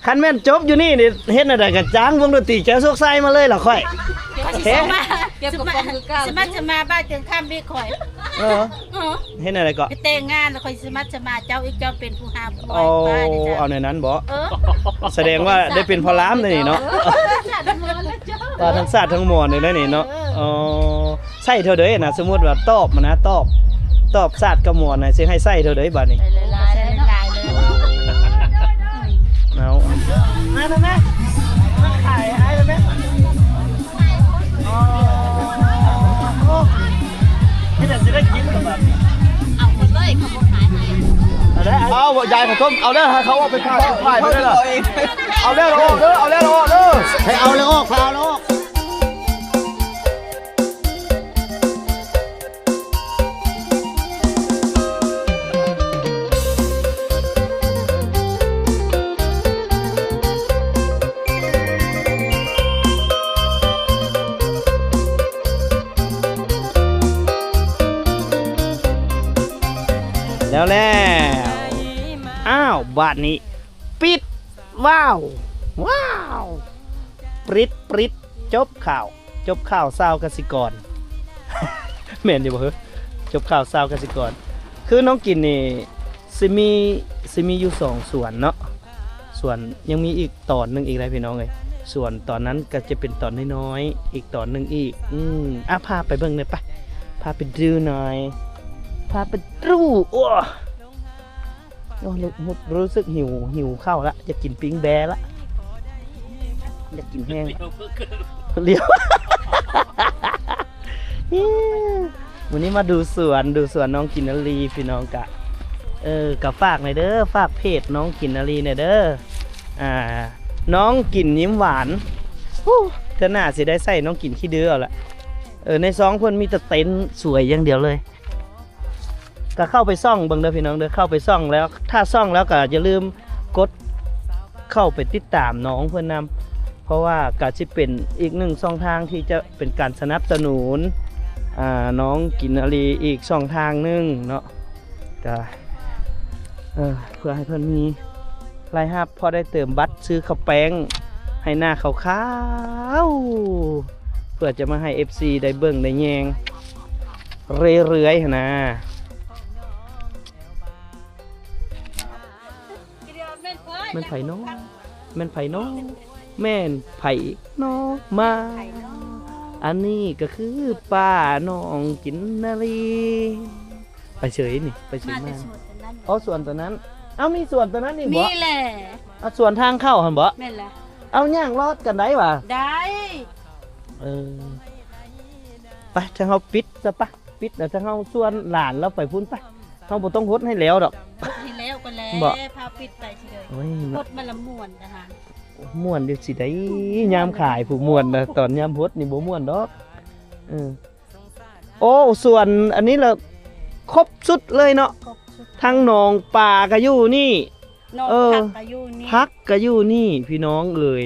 ຄັນແມ່ນຈົບຢູ່ນີ້ນີ້ ເຮັດແນວໃດກໍຈ້າງວົງດົນຕີແກ້ວໂຊກໄຊມາເລີຍລະຂ້ອຍ. ຂ້ອຍຊິສະມາ ເກັບກະປ໋ອງຄືເກົ່າ ສະມາ ສະມາບ້ານເຖິງຄຳເບຂ້ອຍ. ເອີ ເອີ ເຮັດແນວໃດກໍ ໄປແຕ່ງງານແລ້ວຂ້ອຍຊິມາສະມາເຈົ້າອີກ ເຈົ້າເປັນຜູ້ຮັບ. ໂອ້ ເອົາແນວນັ້ນບໍ? ເອີ ສະແດງວ່າໄດ້ເປັນພໍ່ລາມແນວນີ້ເນາະ. ເອີ ທັງຊາດທັງມວນເລີຍນີ້ເນາະ. ເອີ ອໍ ໃຊ້ເທົ່າໃດນະ? ສົມມຸດວ່າຕອບມານະ ຕອບ ຕອບຊາດກັບມວນນະ ຊິໃຫ້ໃຊ້ເທົ່າໃດບາດນີ້? ໃຊ້ຫຼາຍໆເລີຍເນາະ. ເອົາ ມາ ມາ ມາ ມາຂາຍໃຫ້ໄດ້ໄໝ? ອໍ ເຮັດຫຍັງຊິໄດ້ກິນລະບາດນີ້? ເອົາໝົດເລີຍ ເຂົາບໍ່ຂາຍໃຫ້. ເອົາເດີ ເອົາ ເອົາ ຢາຍເຂົາຕົ້ມ ເອົາເດີ ໃຫ້ເຂົາເອົາໄປຂາຍ ຂາຍໄປເດີ. ເອົາແລ້ວອອກເດີ ເອົາແລ້ວອອກເດີ ໃຫ້ເອົາແລ້ວອອກ ພາເອົາແລ້ວອອກ. ແລ້ວແລ້ວ ອ້າວ ບາດນີ້ ປິດ ວ້າວ ວ້າວ ປຣິດ ປຣິດ ຈົບຂ່າວ ຈົບຂ່າວຊາວກະສິກອນ ແມ່ນຢູ່ບໍ່ເຮີ້? ຈົບຂ່າວຊາວກະສິກອນ ຄືນ້ອງກິນນີ້ ຊິມີ ຊິມີຢູ່ສອງສວນເນາະ ສວນ ຍັງມີອີກຕອນໜຶ່ງອີກໄດ໋ພີ່ນ້ອງເອີຍ. ສວນຕອນນັ້ນກໍຈະເປັນຕອນນ້ອຍໆ ອີກຕອນໜຶ່ງອີກ. ອືມ ອ່ະ ພາໄປເບິ່ງໜ່ອຍປະ ພາໄປດູໜ່ອຍ ພາໄປດູ. ໂອ້ ໂອ້ ຮູ້ ຮູ້ສຶກຫິວ ຫິວເຂົ້າລະ ຢາກກິນປີ້ງແບ້ລະ ຢາກກິນແຮງ ຫຼຽວ ມື້ນີ້ມາດູສວນ ດູສວນນ້ອງກິນນາລີ ພີ່ນ້ອງກະ ເອີ ກະຝາກໜ່ອຍເດີ ຝາກເພຈນ້ອງກິນນາລີໜ່ອຍເດີ ອ່າ ນ້ອງກິນຍິ້ມຫວານ. ໂອ້ ເທື່ອໜ້າຊິໄດ້ໃສ່ນ້ອງກິນຂີ້ດື້ເອົາລະ. ເອີ ໃນຊ່ອງເພິ່ນມີແຕ່ເຕັ້ນສວຍຢ່າງດຽວເລີຍ. ກໍເຂົ້າໄປສ່ອງເບິ່ງເດີພີ່ນ້ອງເດີ ເຂົ້າໄປສ່ອງແລ້ວ ຖ້າສ່ອງແລ້ວກໍຢ່າລືມກົດເຂົ້າໄປຕິດຕາມນ້ອງເພິ່ນນຳ ເພາະວ່າກໍຊິເປັນອີກໜຶ່ງຊ່ອງທາງທີ່ຈະເປັນການສະໜັບສະໜູນ ອ່າ ນ້ອງກິນນາລີອີກຊ່ອງທາງໜຶ່ງເນາະ ກໍ ເອີ ເພື່ອໃຫ້ເພິ່ນມີລາຍຮັບ ພໍໄດ້ເຕີມບັດຊື້ເຂົ້າແປ້ງໃຫ້ໜ້າຂາວໆ ເພື່ອຈະມາໃຫ້ເອັຟຊີໄດ້ເບິ່ງໄດ້ແຍງ ເລື້ອຍໆຫັ້ນນະ. ແມ່ນໃຜນໍ? ແມ່ນໃຜນໍ? ແມ່ນໃຜນໍມາ? ອັນນີ້ກໍຄືປ້ານ້ອງກິນນາລີ. ໄປເສີຍນີ້ ໄປເສີຍມາ. ອໍ ສວນຕົວນັ້ນ. ເອົ້າ ມີສວນຕົວນັ້ນອີກບໍ? ມີແຫຼະ. ເອົາ ສວນທາງເຂົ້າຫັ້ນບໍ? ແມ່ນແຫຼະ. ເອົາ ຍ່າງລອດກັນໄດ້ຫວາ? ໄດ້. ເອີ ໄປ ທາງເຮົາປິດຊະປະ ປິດແລ້ວ ທາງເຮົາຊວນຫຼານລາວໄປພຸ້ນປະ ເຮົາບໍ່ຕ້ອງຫົດໃຫ້ແລ້ວດອກ ຫົດໃຫ້ແລ້ວກໍແລ້ວ ບໍ່ ພາປິດໄປຊິເດີ. ໂອ້ຍ ຫົດມັນລະມ່ວນນະ ມ່ວນຢູ່ຊິໄດ້ ຍາມຂາຍຜູ້ມ່ວນນະ ຕອນຍາມຫົດນີ້ບໍ່ມ່ວນດອກ. ເອີ ໂອ້ ສວນອັນນີ້ລະຄົບຊຸດເລີຍເນາະ ຄົບຊຸດ ທັງໜອງປາກໍຢູ່ນີ້ ໜອງ ເອີ ຜັກກໍຢູ່ນີ້ ຜັກກໍຢູ່ນີ້ ພີ່ນ້ອງເອີຍ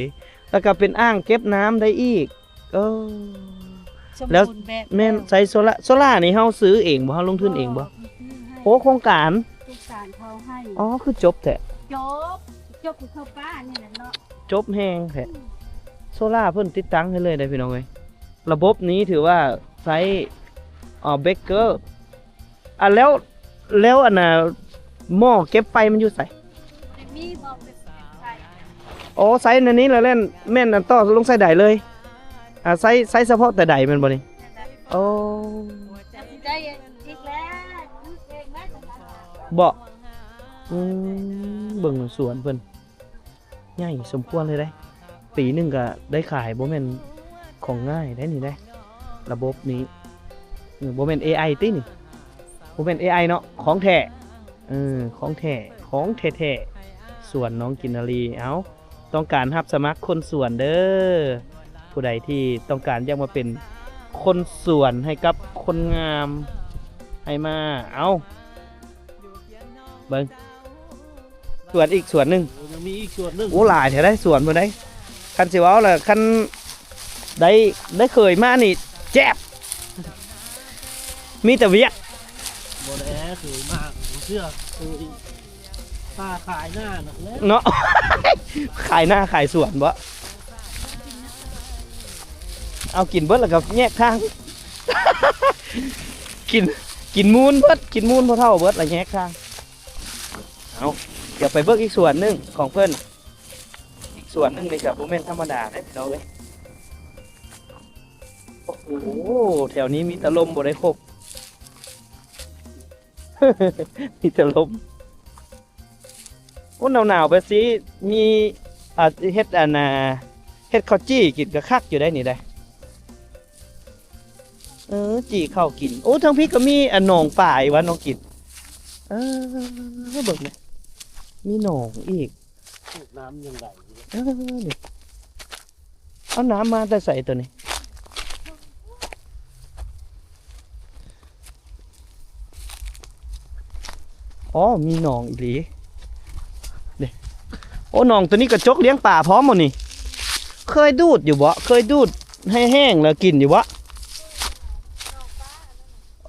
ແລ້ວກໍເປັນອ່າງເກັບນ້ຳໄດ້ອີກ. ເອີ ສົມບູນແບບ ແລ້ວ ແມ່ນ ແລ້ວ ໃຊ້ໂຊລາ ໂຊລານີ້ເຮົາຊື້ເອງບໍ່? ເຮົາລົງທຶນເອງບໍ່? ບໍ່ ໂອ້ ໂຄງການ ໂຄງການເຂົາໃຫ້. ອໍ ຄືຈົບແທ້ ຈົບ ຈົບຄືເຂົ້າປ່ານີ້ແຫຼະເນາະ ຈົບແຮງແທ້. ອືມ ໂຊລາເພິ່ນຕິດຕັ້ງໃຫ້ເລີຍເດ້ພີ່ນ້ອງເອີຍ. ລະບົບນີ້ຖືວ່າໃຊ້ ເອີ ເບຣກເກີ ອ່າ ແລ້ວ ແລ້ວອັນນ່າ ໝໍ້ເກັບໄຟມັນຢູ່ໃສ? ມີໝໍ້ເກັບໄຟ. ໂອ້ ໃຊ້ແນວນີ້ລະແມ່ນ ແມ່ນອັນຕໍ່ລົງໃສ່ໃດເລີຍ. ອ່າ ໃຊ້ ໃຊ້ສະເພາະແຕ່ໃດແມ່ນບໍ່ນີ້? ໂອ້ ໄດ້ອີກແລ້ວ ບໍ່? ອືມ ເບິ່ງສວນເພິ່ນ ໃຫຍ່ສົມຄວນເລີຍເດ້. ປີໜຶ່ງກໍໄດ້ຂາຍ ບໍ່ແມ່ນຂອງງ່າຍເດ້ນີ້ເດ້ ລະບົບນີ້. ເອີ ບໍ່ແມ່ນເອໄອຕິນີ້? ບໍ່ແມ່ນເອໄອເນາະ ຂອງແທ້. ເອີ ຂອງແທ້ ຂອງແທ້ໆ ສວນນ້ອງກິນນາລີ. ເອົາ ຕ້ອງການຮັບສະໝັກຄົນສວນເດີ ຜູ້ໃດທີ່ຕ້ອງການຢາກມາເປັນຄົນສວນໃຫ້ກັບຄົນງາມ ໃຫ້ມາ ເອົາ ເບິ່ງ ສວນອີກສວນໜຶ່ງ. ໂອ້ ຍັງມີອີກສວນໜຶ່ງ. ໂອ້ ຫຼາຍແທ້ໄດ໋ສວນເພິ່ນໄດ໋. ຄັນຊິເວົ້າລະ ຄັນໄດ້ ໄດ້ເຄີຍມານີ້ແຈບ ມີແຕ່ວຽກ. ບໍ່ແລ ເຄີຍມາ ບໍ່ເຊື່ອ ເຄີຍ. ປາຂາຍໜ້ານະແຫຼະ ເນາະ ຂາຍໜ້າຂາຍສວນບໍ? ເອົາກິນເບິດແລ້ວກໍແຍກທາງ ກິນ ກິນມູນເບິດ ກິນມູນພໍ່ເຖົ້າເບິດແລ້ວແຍກທາງ. ເອົາ ດຽວໄປເບິ່ງອີກສວນໜຶ່ງຂອງເພິ່ນ ອີກສວນໜຶ່ງນີ້ກໍບໍ່ແມ່ນທຳມະດາເດ້ພີ່ນ້ອງເອີຍ. ໂອ້ໂຫ ແຖວນີ້ມີແຕ່ລົມ ບໍ່ໄດ້ຄົບ ມີແຕ່ລົມ. ໂອ້ ໜາວໆແບບຊີ້ມີ ອ່າ ເຮັດອັນນ່າ ເຮັດເຂົ້າຈີ່ກິນກໍຄັກຢູ່ໄດ໋ນີ້ໄດ໋. ເອີ ຈີ່ເຂົ້າກິນ. ໂອ້ ທາງພີ້ກໍມີອັນໜອງປາອີກວ່າ ນ້ອງກິນ. ເອີ ເບິ່ງແມະ ມີໜອງອີກ ນ້ຳຍັງໄຫຼຢູ່ເດ້. ເອີ ນີ້ ເອົານ້ຳມາແຕ່ໃສໂຕນີ້? ອໍ ມີໜອງອີ່ຫຼີເດ້. ໂອ້ ໜອງໂຕນີ້ກະຈົກລ້ຽງປາພ້ອມບໍ່ນີ້? ເຄີຍດູດຢູ່ບໍ່? ເຄີຍດູດໃຫ້ແຫ້ງແລ້ວກິນຢູ່ບໍ່?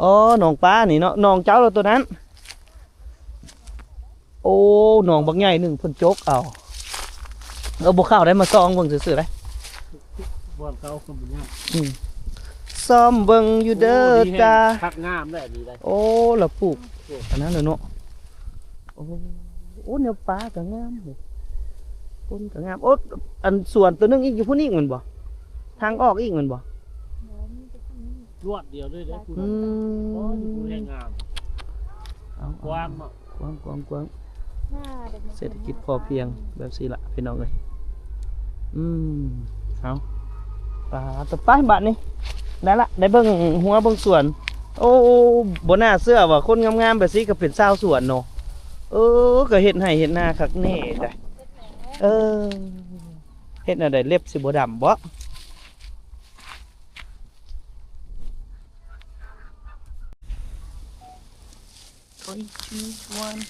ອໍ ໜອງປານີ້ເນາະ ໜອງເຈົ້າລະໂຕນັ້ນ. ໂອ້ ໜອງບັກໃຫຍ່ໜຶ່ງເພິ່ນຈົກເອົາ. ເອີ ບໍ່ເຂົ້າໄດ້ ມາສ່ອງເບິ່ງຊື່ໆໄດ໋. ບ່ອນເກົ່າຄົນບໍ່ຍາກ ອືມ ຊອມເບິ່ງຢູ່ເດີ ໂອ້ ດີແຮງ ຕາ ຄັກງາມແຫຼະນີ້ໄດ໋. ໂອ້ ລະປູກ ໂອ້ ອັນນັ້ນແຫຼະເນາະ. ໂອ້ ໂອ້ ແນວປາກະງາມ ຄົນກະງາມ. ໂອ້ ອັນສວນໂຕໜຶ່ງອີກຢູ່ພຸ້ນອີກແມ່ນບໍ່? ທາງອອກອີກແມ່ນບໍ່? ລວດດຽວເລີຍເດ້ ອືມ ໂອ້ ຢູ່ພຸ້ນແຮງງາມ. ເອົາ ກວ້າງເນາະ ກວ້າງໆ ເສດຖະກິດພໍພຽງແບບຊີ້ລະພີ່ນ້ອງເອີຍ. ອືມ ເອົາ ປາດ ໄປບາດນີ້ ໄດ້ລະ ໄດ້ເບິ່ງຮົ້ວເບິ່ງສວນ. ໂອ້ ບໍ່ໜ້າເຊື່ອວ່າຄົນງາມໆແບບຊີ້ກໍເປັນຊາວສວນເນາະ. ເອີ ກໍເຮັດໄຮ່ເຮັດນາຄັກແນ່ໄດ໋. ເອີ ເຮັດແນວໃດເລັບຊິບໍ່ດຳບໍ? Three, two, one.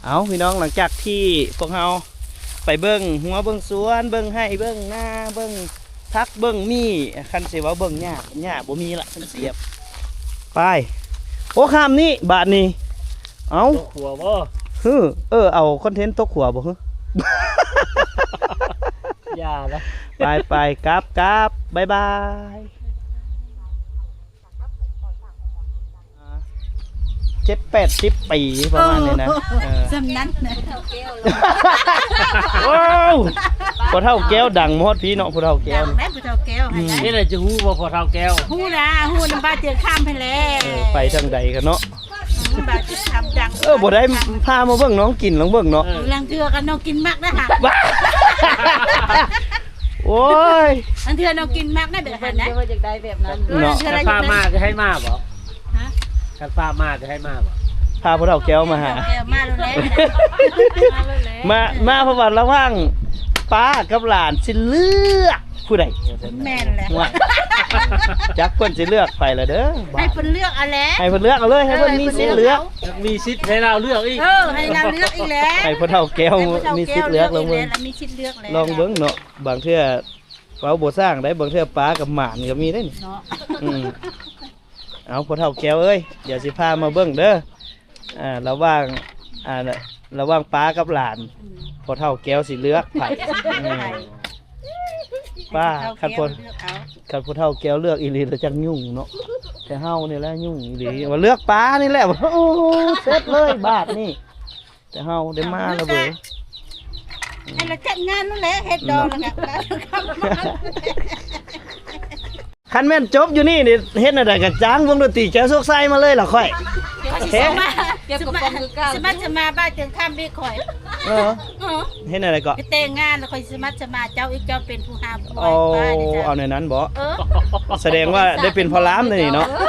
ເອົາ ພີ່ນ້ອງ ຫຼັງຈາກທີ່ພວກເຮົາໄປເບິ່ງຮົ້ວເບິ່ງສວນ ເບິ່ງໄຮ່ເບິ່ງນາ ເບິ່ງຜັກເບິ່ງໝີ່ ຄັນຊິເວົ້າເບິ່ງຫຍ້າ ຫຍ້າບໍ່ມີລະ ຄັນສຽບ ໄປ. ໂອ້ ຂ້າມນີ້ບາດນີ້. ເອົ້າ ຕົກຂົວບໍ່? ຫື ເອີ ເອົາຄອນເທັນຕົກຂົວບໍ່ຫື? ຢ່າລະ ໄປໆ ກັບໆ ບາຍບາຍ. ເຈັດແປດສິບປີປະມານນີ້ນະ ເອີ ສ່ຳນັ້ນນະ. ໂອ້ ພໍ່ເຖົ້າແກ້ວດັງມາຮອດພີ້ເນາະ ພໍ່ເຖົ້າແກ້ວ ດັງແລ້ວ ພໍ່ເຖົ້າແກ້ວ ອືມ ຫັ້ນນະ. ນີ້ແຫຼະຈະຮູ້ບໍ່ ພໍ່ເຖົ້າແກ້ວ? ຮູ້ນະ ຮູ້ນຳບ້ານເຈີຄຳຫັ້ນແຫຼະ. ເອີ ໄປທາງໃດກັນເນາະ ບ້ານເຈີຄຳດັງ. ເອີ ບໍ່ໄດ້ພາມາເບິ່ງ ນ້ອງກິນລອງເບິ່ງເນາະ. ເອີ ລາງເທື່ອກໍນ້ອງກິນມັກນະຫະ. ໂອ້ຍ ລາງເທື່ອນ້ອງກິນມັກນະ ແບບນັ້ນນະ ເພິ່ນຢາກໄດ້ແບບນັ້ນເນາະ. ຄັນພາມາຈະໃຫ້ມາບໍ່? ຮະ ຄັນພາມາຈະໃຫ້ມາບໍ່? ພາພໍ່ເຖົ້າແກ້ວມາຫາ ພໍ່ເຖົ້າແກ້ວມາໂລດແຫຼະ ມາໂລດແຫຼະ ມາ ມາ ເພາະວ່າລະຫວ່າງປ້າກັບຫຼານຊິເລືອກຜູ້ໃດ? ແມ່ນແຫຼະ ໂອ້ຍ ຈັກເພິ່ນຊິເລືອກໃຜລະເດີ. ໃຫ້ເພິ່ນເລືອກເອົາແຫຼະ ໃຫ້ເພິ່ນເລືອກເອົາເລີຍ ໃຫ້ເພິ່ນມີສິດເລືອກ ມີສິດໃຫ້ລາວເລືອກອີກ. ເອີ ໃຫ້ລາວເລືອກອີກແຫຼະ ໃຫ້ພໍ່ເຖົ້າແລ້ວ ໃຫ້ພໍ່ເຖົ້າແກ້ວມີສິດເລືອກ ລອງເບິ່ງ ມີສິດເລືອກແຫຼະ ລອງເບິ່ງເນາະ. ບາງເທື່ອເວົ້າບໍ່ຊ່າງໄດ໋ ບາງເທື່ອປາກັບໝານກໍມີໄດ໋ນີ້ເນາະ. ອືມ ເອົາ ພໍ່ເຖົ້າແກ້ວເອີຍ ດຽວຊິພາມາເບິ່ງເດີ ອ່າ ລະຫວ່າງ ອ່າ ລະຫວ່າງປ້າກັບຫຼານ ອືມ ພໍ່ເຖົ້າແກ້ວຊິເລືອກໃຜ? ອືມ ປ້າ ຄັນພໍ່ ເລືອກເອົາ ຄັນພໍ່ເຖົ້າແກ້ວເລືອກອີ່ຫຼີລະຈັກຫຍຸ້ງເນາະ. ແຕ່ເຮົານີ້ແຫຼະຫຍຸ້ງອີ່ຫຼີ ວ່າເລືອກປ້ານີ້ແຫຼະ ໂອ້ ເສັດເລີຍບາດນີ້. ແຕ່ເຮົາໄດ້ມາແລ້ວເວີຍ ໃຫ້ລະຈັດງານນັ້ນແຫຼະ ເຮັດດອງລະກະ ຄັນແມ່ນຈົບຢູ່ນີ້ນີ້ ເຮັດແນວໃດກະຈ້າງວົງດົນຕີແກ້ວໂຊກໄຊມາເລີຍລະຂ້ອຍ. ເຮັດ ເກັບກະປ໋ອງຄືເກົ່າ ສະມາ ສະມາ ສະມາ ບ້ານເຈີຄຳອີກຂ້ອຍ. ເອີ ເອີ ເຮັດແນວໃດເກາະ? ໄປແຕ່ງງານແລ້ວຂ້ອຍຊິມາສະໝາເຈົ້າອີກ ເຈົ້າເປັນຜູ້ຫາຜູ້ ອໍ ເອົາແນວນັ້ນບໍ? ເອີ ສະແດງວ່າໄດ້ເປັນພໍ່ລາມເດ້ນີ້ເນາະ. ເອີ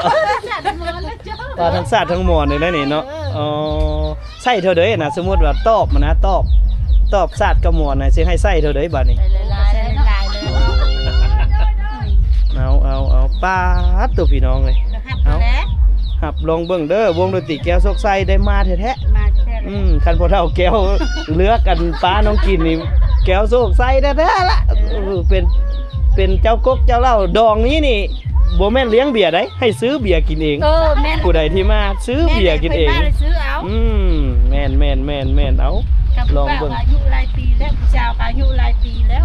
ວ່າທັງສາດທັງມວນເລີຍນະນີ້ເນາະ. ເອີ ອໍ ໃຊ້ເທົ່າໃດນະ? ສົມມຸດວ່າຕອບມານະ ຕອບ ຕອບສາດກັບມວນນະ ຊິໃຫ້ໃຊ້ເທົ່າໃດບາດນີ້? ໃສ່ຫຼາຍໆເລີຍເນາະ. ເອົາ ເອົາ ເອົາ ປາດໂຕ ພີ່ນ້ອງເອີຍ. ກໍຮັບ ເອົາ ແຫຼະ ຮັບ ລອງເບິ່ງເດີ ວົງດົນຕີແກ້ວໂຊກໄຊໄດ້ມາແທ້ໆ. ມາແທ້ໆ ອືມ ຄັນພໍ່ເຖົ້າແກ້ວເລືອກອັນປ້ານ້ອງກິນນີ້ ແກ້ວໂຊກໄຊແທ້ໆລະ. ເອີ ເປັນ ເປັນເຈົ້າກົກເຈົ້າເຫຼົ້າດອງນີ້ນີ້ ບໍ່ແມ່ນລ້ຽງເບຍໃດ ໃຫ້ຊື້ເບຍກິນເອງ. ເອີ ແມ່ນ ຜູ້ໃດທີ່ມາຊື້ເບຍກິນເອງ. ແມ່ນ ແມ່ນ ເພິ່ນມາແລ້ວຊື້ເອົາ. ອືມ ແມ່ນໆໆໆ ເອົາ ກັບ ລອງເບິ່ງ. ຜູ້ບ່າວອາຍຸຫຼາຍປີແລ້ວ ຜູ້ສາວກໍອາຍຸຫຼາຍປີແລ້ວ.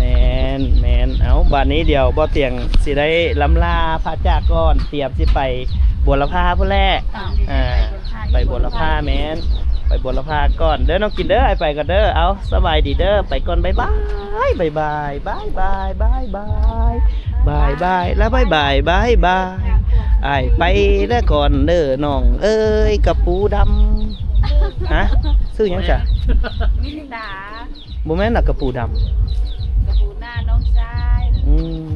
ແມ່ນໆ ເອົາ ບາດນີ້ດຽວບ່າວຕຽງຊິໄດ້ລ່ຳລາພາຈາກກ່ອນ ຕຽມຊິໄປບົວລະພາພຸ້ນແຫຼະ. ອ່າ ອ່າ ໄປບົວລະພາ ແມ່ນ ໄປບົວລະພາກ່ອນເດີ ນ້ອງກິນເດີ ອ້າຍໄປກ່ອນເດີ. ເອົາ ສະບາຍດີເດີ ໄປກ່ອນ ບາຍບາຍ ບາຍບາຍ ບາຍບາຍ ບາຍບາຍ ບາຍບາຍ ລະບາຍບາຍ ບາຍບາຍ ອ້າຍໄປລະກ່ອນເດີນ້ອງເອີຍ ກະປູດຳ. ຮະ ຊື່ຫຍັງຊະ? ມິນຕາ. ບໍ່ແມ່ນລະ ກະປູດຳ ກະປູໜ້ານ້ອງຊາຍ. ອືມ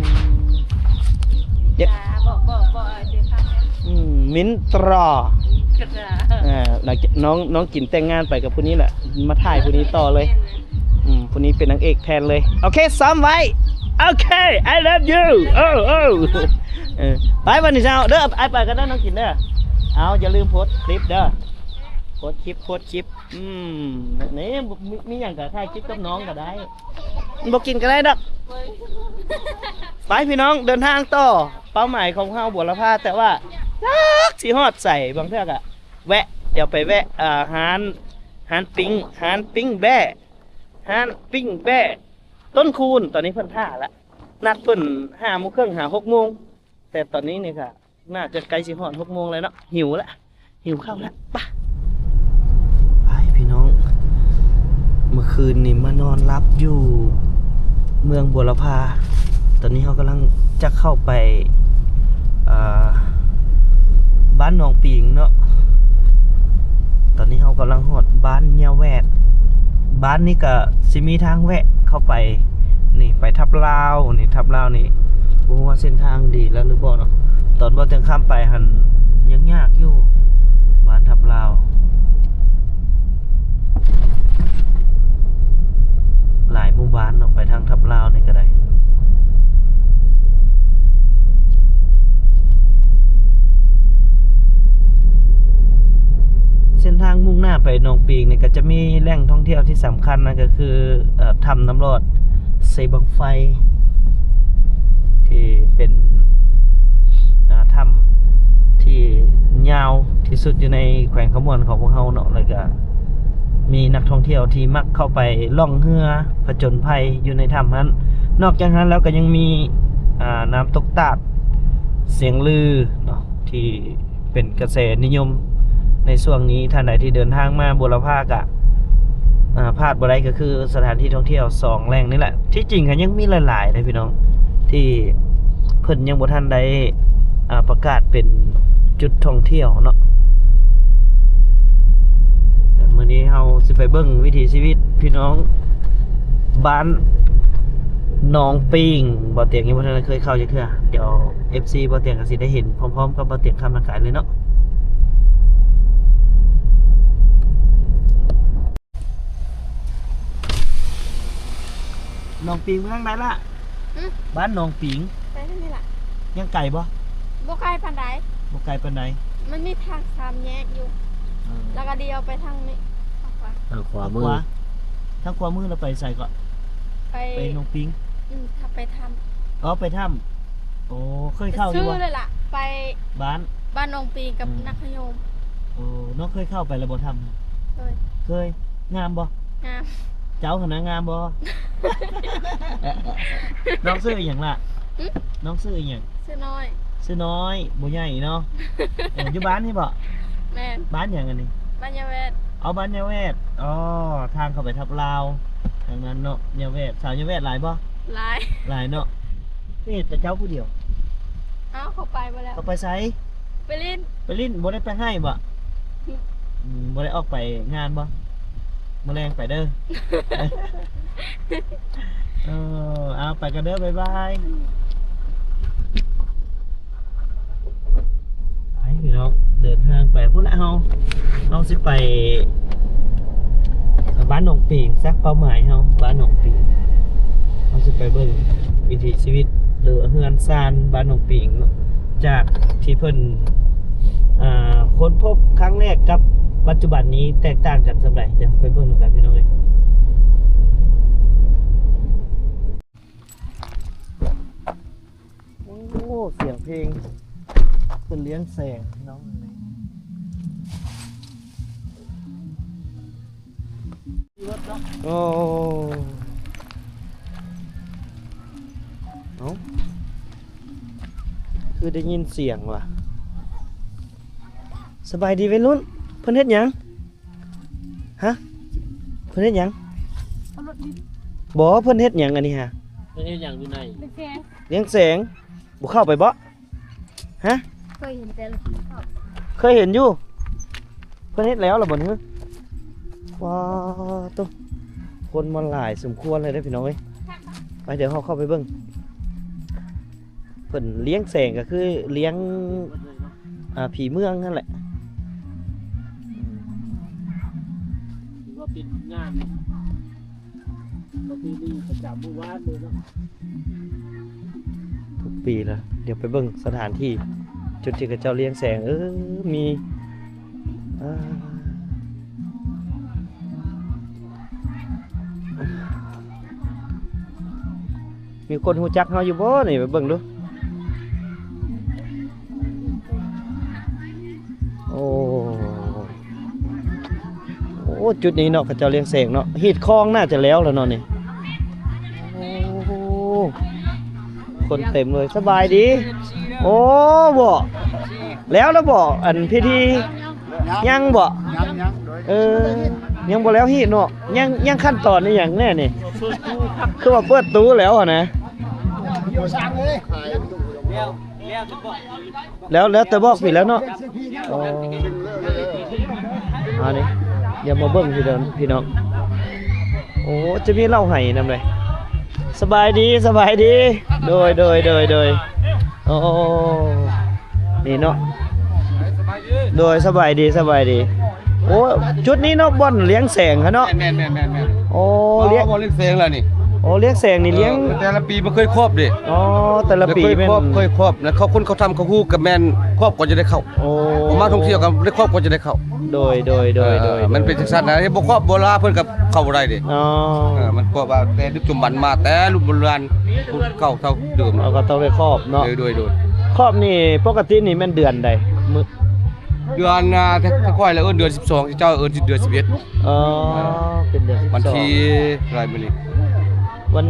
ມິນຕາ ບໍ່ ບໍ່ ບໍ່ ເອີ ຊື່ຄຳ ອືມ ມິນຕຣາ ມິນຕຣາ. ອ່າ ນ້ອງ ນ້ອງກິນແຕ່ງງານໄປກັບຜູ້ນີ້ແຫຼະ ມາຖ່າຍຜູ້ນີ້ຕໍ່ເລີຍ. ແມ່ນ ອືມ ຜູ້ນີ້ເປັນນາງເອກແທນເລີຍ. ໂອເຄ ຊ້ຳໄວ້. ໂອເຄ I love you. ໂອ້ ໂອ້ ເອີ ໄປບັດນີ້ເຈົ້າເດີ ອ້າຍໄປກັນເດີ ນ້ອງກິນເດີ. ເອົາ ຢ່າລືມໂພສຄລິບເດີ ໂພສຄລິບ ໂພສຄລິບ. ອືມ ນີ້ ມີ ມີຫຍັງກໍຖ່າຍຄລິບກັບນ້ອງກໍໄດ້ ບໍ່ກິນກໍໄດ້ດອກ. ໄປພີ່ນ້ອງ ເດີນທາງຕໍ່ ເປົ້າໝາຍຂອງເຮົາບົວລະພາ ແຕ່ວ່າຈັກຊິຮອດໃສ ບາງເທື່ອກໍແວະ ດຽວໄປແວະ ເອີ ຮ້ານ ຮ້ານປີ້ງ ຮ້ານປີ້ງແບ້ ຮ້ານປີ້ງແບ້ຕົ້ນຄູນ. ຕອນນີ້ເພິ່ນຖ້າລະ ນັດເພິ່ນຫ້າໂມງເຄິ່ງຫາຫົກໂມງ ແຕ່ຕອນນີ້ນີ້ກໍ ໜ້າຈະໃກ້ຊິຮອດຫົກໂມງແລ້ວເນາະ ຫິວລະ ຫິວເຂົ້າລະ. ໄປ ໄປພີ່ນ້ອງ ເມື່ອຄືນນີ້ມານອນຫຼັບຢູ່ເມືອງບົວລະພາ. ຕອນນີ້ເຮົາກຳລັງຈະເຂົ້າໄປ ອ່າ ບ້ານໜອງປີງເນາະ. ຕອນນີ້ເຮົາກຳລັງຮອດບ້ານຍາແວດ. ບ້ານນີ້ກະຊິມີທາງແວະເຂົ້າໄປ ນີ້ໄປທັບລາວ ນີ້ທັບລາວນີ້ ບໍ່ຮູ້ວ່າເສັ້ນທາງດີແລ້ວຫຼືບໍ່ເນາະ. ຕອນບ່າວຕຽງຂ້າມໄປຫັ້ນຍັງຍາກຢູ່ ບ້ານທັບລາວ ຫຼາຍໝູ່ບ້ານເນາະ ໄປທາງທັບລາວນີ້ກະໄດ້. ເສັ້ນທາງມຸ່ງໜ້າໄປໜອງປີງນີ້ກະຈະມີແຫຼ່ງທ່ອງທ່ຽວທີ່ສຳຄັນ ນັ້ນກະຄື ເອີ ຖ້ຳນ້ຳລອດເຊບັ້ງໄຟ ທີ່ເປັນ ອ່າ ຖ້ຳທີ່ຍາວທີ່ສຸດຢູ່ໃນແຂວງຄຳມ່ວນຂອງພວກເຮົາເນາະ ແລ້ວກະມີນັກທ່ອງທ່ຽວທີ່ມັກເຂົ້າໄປລ່ອງເຮືອຜະຈົນໄພຢູ່ໃນຖ້ຳຫັ້ນ. ນອກຈາກນັ້ນແລ້ວກະຍັງມີ ອ່າ ນ້ຳຕົກຕາດ ສຽງລືເນາະ ທີ່ ເປັນກະແສນິຍົມໃນຊ່ວງນີ້. ທ່ານໃດທີ່ເດີນທາງມາບົວລະພາກະ ອ່າ ພາດບໍ່ໄດ້ ກະຄືສະຖານທີ່ທ່ອງທ່ຽວສອງແຫຼ່ງນີ້ແຫຼະ. ທີ່ຈິງກະຍັງມີຫຼາຍໆເດ້ພີ່ນ້ອງ ທີ່ເພິ່ນຍັງບໍ່ທັນໄດ້ ອ່າ ປະກາດເປັນຈຸດທ່ອງທ່ຽວເນາະ. ແຕ່ມື້ນີ້ເຮົາຊິໄປເບິ່ງວິຖີຊີວິດພີ່ນ້ອງ ບ້ານໜອງປີງ ບ່າວຕຽງຍັງບໍ່ທັນໄດ້ເຄີຍເຂົ້າຈັກເທື່ອ. ດຽວ ເອັຟຊີ ບ່າວຕຽງກະຊິໄດ້ເຫັນພ້ອມໆກັບບ່າວຕຽງຄຳນະກາຍເລີຍເນາະ. ໜອງປີງໄປທາງໃດລະ? ຫຶ? ບ້ານໜອງປີງ ໄປທາງນີ້ລະ. ຍັງໄກບໍ່? ບໍ່ໄກປານໃດ. ບໍ່ໄກປານໃດ. ມັນມີທາງສາມແຍກຢູ່ ເອີ ແລ້ວກະລ້ຽວໄປທາງນີ້ ທາງຂວາ ທາງຂວາມື. ທາງຂວາ ທາງຂວາມືແລ້ວໄປໃສເກາະ? ໄປ ໄປໜອງປີງ. ອືມ ຖ້າໄປຖ້ຳ. ອໍ ໄປຖ້ຳ. ໂອ້ ເຄີຍເຂົ້າຢູ່ບໍ່? ຊື່ເລີຍລະ ໄປບ້ານ ບ້ານໜອງປີງກັບ ອືມ ນະຄະໂຍມ. ໂອ້ ນ້ອງເຄີຍເຂົ້າໄປແລ້ວບໍ່ຖ້ຳ? ເຄີຍ. ເຄີຍ. ງາມບໍ່? ງາມ. ເຈົ້າຫັ້ນນະງາມບໍ່? ນ້ອງຊື່ອີ່ຫຍັງລະ? ຫຶ? ນ້ອງຊື່ອີ່ຫຍັງ? ຊື່ນ້ອຍ. ຊື່ນ້ອຍ ບໍ່ໃຫຍ່ເນາະ. ເອີ ຢູ່ບ້ານນີ້ບໍ່? ແມ່ນ. ບ້ານຫຍັງອັນນີ້? ບ້ານຍາແວດ. ເອົາ ບ້ານຍາແວດ. ອໍ ທາງເຂົ້າໄປທັບລາວທາງນັ້ນເນາະ ຍາແວດ. ສາວຍາແວດຫຼາຍບໍ່? ຫຼາຍ. ຫຼາຍເນາະ. ເຮັດແຕ່ເຈົ້າຜູ້ດຽວ? ເອົ້າ ເຂົາໄປໝົດແລ້ວ. ເຂົາໄປໃສ? ໄປຫຼິ້ນ. ໄປຫຼິ້ນ ບໍ່ໄດ້ໄປໄຮ່ບໍ່? ຫຶ? ອືມ ບໍ່ໄດ້ອອກໄປງານບໍ່? ມື້ແລງໄປເດີ. ເອີ ເອົາ ໄປກັນເດີ ບາຍບາຍ. ໄປພີ່ນ້ອງ ເດີນທາງໄປພຸ້ນລະ ເຮົາ ເຮົາຊິໄປບ້ານໜອງປີງຊະ ເປົ້າໝາຍເຮົາບ້ານໜອງປີງ. ເຮົາຊິໄປເບິ່ງວິຖີຊີວິດ ຫຼືວ່າເຮືອນຊານບ້ານໜອງປີງເນາະ ຈາກທີ່ເພິ່ນ ອ່າ ຄົ້ນພົບຄັ້ງແລກກັບປັດຈຸບັນນີ້ແຕກຕ່າງກັນສ່ຳໃດ? ດຽວໄປເບິ່ງນຳກັນພີ່ນ້ອງເອີຍ. ໂອ້ ສຽງເພງ ເພິ່ນລ້ຽງແສງເນາະ. ໂອ້ ເອົ້າ ຄືໄດ້ຍິນສຽງຫວາ? ສະບາຍດີໄວລຸ້ນ ເພິ່ນເຮັດຫຍັງ? ຮະ ເພິ່ນເຮັດຫຍັງ? ເອົາລົດດິນ ບໍ່ ເພິ່ນເຮັດຫຍັງອັນນີ້ຫະ? ເພິ່ນເຮັດຫຍັງຢູ່ໃນ? ລ້ຽງແສງ ລ້ຽງແສງ. ບໍ່ເຂົ້າໄປບໍ່? ຮະ ເຄີຍເຫັນແຕ່ລະ ເຄີຍເຫັນຢູ່. ເພິ່ນເຮັດແລ້ວລະບໍ່? ວ້າ ໂຕ ຄົນມາຫຼາຍສົມຄວນເລີຍເດ້ພີ່ນ້ອງເອີຍ. ໄປ ດຽວເຮົາເຂົ້າໄປເບິ່ງ. ເພິ່ນລ້ຽງແສງກໍຄືລ້ຽງ ອ່າ ຜີເມືອງນັ້ນແຫຼະ. ຖືວ່າເປັນງານປະເພນີປະຈຳໝູ່ບ້ານເລີຍເນາະ ທຸກປີລະ. ດຽວໄປເບິ່ງສະຖານທີ່ ຈຸດທີ່ເຂົາເຈົ້າລ້ຽງແສງ. ເອີ ມີ ອ່າ ມີຄົນຮູ້ຈັກເຮົາຢູ່ບໍ່ນີ້? ໄປເບິ່ງດູ. ໂອ້ ໂອ້ ຈຸດນີ້ເນາະ ເຂົາເຈົ້າລ້ຽງແສງເນາະ. ຮີດຄອງໜ້າຈະແລ້ວລະເນາະນີ້. ໂອ້ ຄົນເຕັມເລີຍ. ສະບາຍດີ. ໂອ້ ບໍ່ ແລ້ວລະບໍ່ ອັນພິທີ? ຍັງບໍ່? ຍັງ ຍັງ ໂດຍ ເອີ ຍັງບໍ່ແລ້ວຮີດເນາະ. ຍັງ ຍັງຂັ້ນຕອນອີ່ຫຍັງແນ່ນີ້? ຄືວ່າເປີດຕູ້ແລ້ວຫັ້ນນະ. ແລ້ວ ແລ້ວແຕ່ບອກພີ້ແລ້ວເນາະ. ອໍ ອັນນີ້ ດຽວມາເບິ່ງພີ່ນ້ອງ ພີ່ນ້ອງ. ໂອ້ ຈະມີເຫຼົ້າໄຫນຳເດ. ສະບາຍດີ ສະບາຍດີ. ໂດຍ ໂດຍ ໂດຍ ໂດຍ. ໂອ້ ນີ້ເນາະ. ໂດຍ ສະບາຍດີ ສະບາຍດີ. ໂອ້ ຈຸດນີ້ເນາະ ບ່ອນລ້ຽງແສງຫັ້ນເນາະ. ແມ່ນໆໆໆ. ໂອ້ ລ້ຽງ ບ່ອນລ້ຽງແສງລະນີ້. ໂອ້ ລ້ຽງແສງນີ້ລ້ຽງ ເອີ ແຕ່ລະປີມັນເຄີຍຄອບເດ້. ອໍ ແຕ່ລະປີແມ່ນ ເຄີຍຄອບ ເຄີຍຄອບນະ. ເຂົາ ຄົນເຂົາທຳເຂົາຮູ້ກໍແມ່ນຄອບກ່ອນຈະໄດ້ເຂົ້າ. ໂອ້ ມາທ່ອງທ່ຽວກໍໄດ້ຄອບກ່ອນຈະໄດ້ເຂົ້າ. ໂດຍ ໂດຍ ໂດຍ ເອີ ໂດຍ ມັນເປັນຈັ່ງຊັ້ນນະ. ເຮັດບໍ່ຄອບບໍ່ລາເພິ່ນກໍເຂົ້າບໍ່ໄດ້ເດ້. ອໍ ເອີ ມັນຄອບວ່າແຕ່ດຶກຈຸມບັນມາ ແຕ່ລຸ້ນໂບລານ ຜູ້ເກົ່າເທົ່າເດີມ. ເອົາ ກໍຕ້ອງໄດ້ຄອບເນາະ. ໂດຍ ໂດຍ ໂດຍ. ຄອບນີ້ປົກກະຕິນີ້ແມ່ນເດືອນໃດ? ມື້ ເດືອນ ອ່າ ແຕ່ຂ້ອຍລະເອີ້ນເດືອນສິບສອງ ເຈົ້າເອີ້ນເດືອນສິບເອັດ. ອໍ ເປັນເດືອນສິບສອງ. ວັນທີເທົ່າໃດມື້ນີ້? ວັນ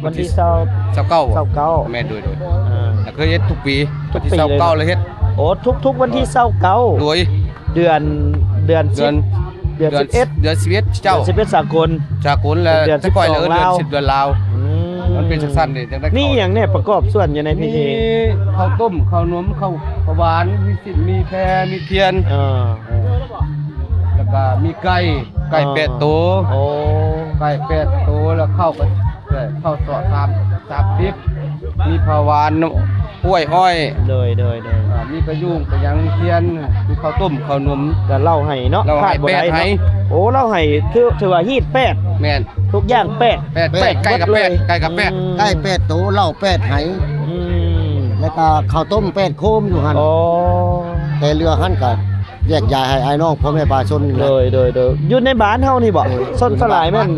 ວັນທີ ວັນທີຊາວ ຊາວເກົ້າ ຊາວເກົ້າ. ແມ່ນ ໂດຍ ໂດຍ. ອ່າ ແລ້ວເຄີຍເຮັດທຸກປີ ທຸກປີ ວັນທີຊາວເກົ້າເລີຍເຮັດ. ໂອ້ ທຸກໆວັນທີຊາວເກົ້າ. ໂດຍ ເດືອນ ເດືອນ ເດືອນສິບເອັດ ເດືອນສິບເອັດເຈົ້າ ເດືອນສິບເອັດສາກົນ ສາກົນແລ້ວ. ແຕ່ຂ້ອຍລະເອີ້ນເດືອນສິບ ເດືອນລາວ. ອືມ ມັນເປັນຈັ່ງຊັ້ນເດ້. ຈັ່ງໃດ ມີຫຍັງແນ່ປະກອບສ່ວນຢູ່ໃນພິທີ? ມີເຂົ້າຕົ້ມ ເຂົ້າໜົມ ເຂົ້າ ເຂົ້າຫວານ ມີຊີ້ນ ມີແພ ມີທຽນ. ເອີ ເອີ ແລ້ວກໍມີໄກ່ ໄກ່ແປດໂຕ. ອໍ ໂອ້ ໄກ່ແປດໂຕ ແລ້ວເຂົ້າກໍ ເຂົ້າສອກສາມ ສາມສິບ ມີຜ້າຫວານ ກ້ວຍອ້ອຍ. ໂດຍ ໂດຍ ໂດຍ. ອ່າ ມີກະຍຸງ ກະຫຍັງ ທຽນ ມີເຂົ້າຕົ້ມ ເຂົ້າໜົມ. ກະເຫຼົ້າໄຫເນາະ ເຫຼົ້າໄຫ ຂາດບໍ່ໄດ້ເນາະ. ໂອ້ ເຫຼົ້າໄຫ ຖື ຖືວ່າຮີດແປດ. ແມ່ນ ທຸກຢ່າງແປດ ແປດ ແປດ ໄກ່ກໍແປດ ໄກ່ກໍແປດ. ອືມ ໄກ່ແປດໂຕ ເຫຼົ້າແປດໄຫ. ອືມ ແລ້ວກໍເຂົ້າຕົ້ມແປດໂຄມຢູ່ຫັ້ນ. ອໍ ແຕ່ເຫຼືອຫັ້ນກໍ ແຍກຍ້າຍໃຫ້ອ້າຍນ້ອງພໍ່ແມ່ປະຊາຊົນນີ້ແຫຼະ. ໂດຍ ໂດຍ ໂດຍ. ຢູ່ໃນບ້ານເຮົານີ້ບໍ? ໂດຍ. ສ່ວນ ຢູ່ໃນບ້ານ ສ່ວນຫຼາຍແມ່ນ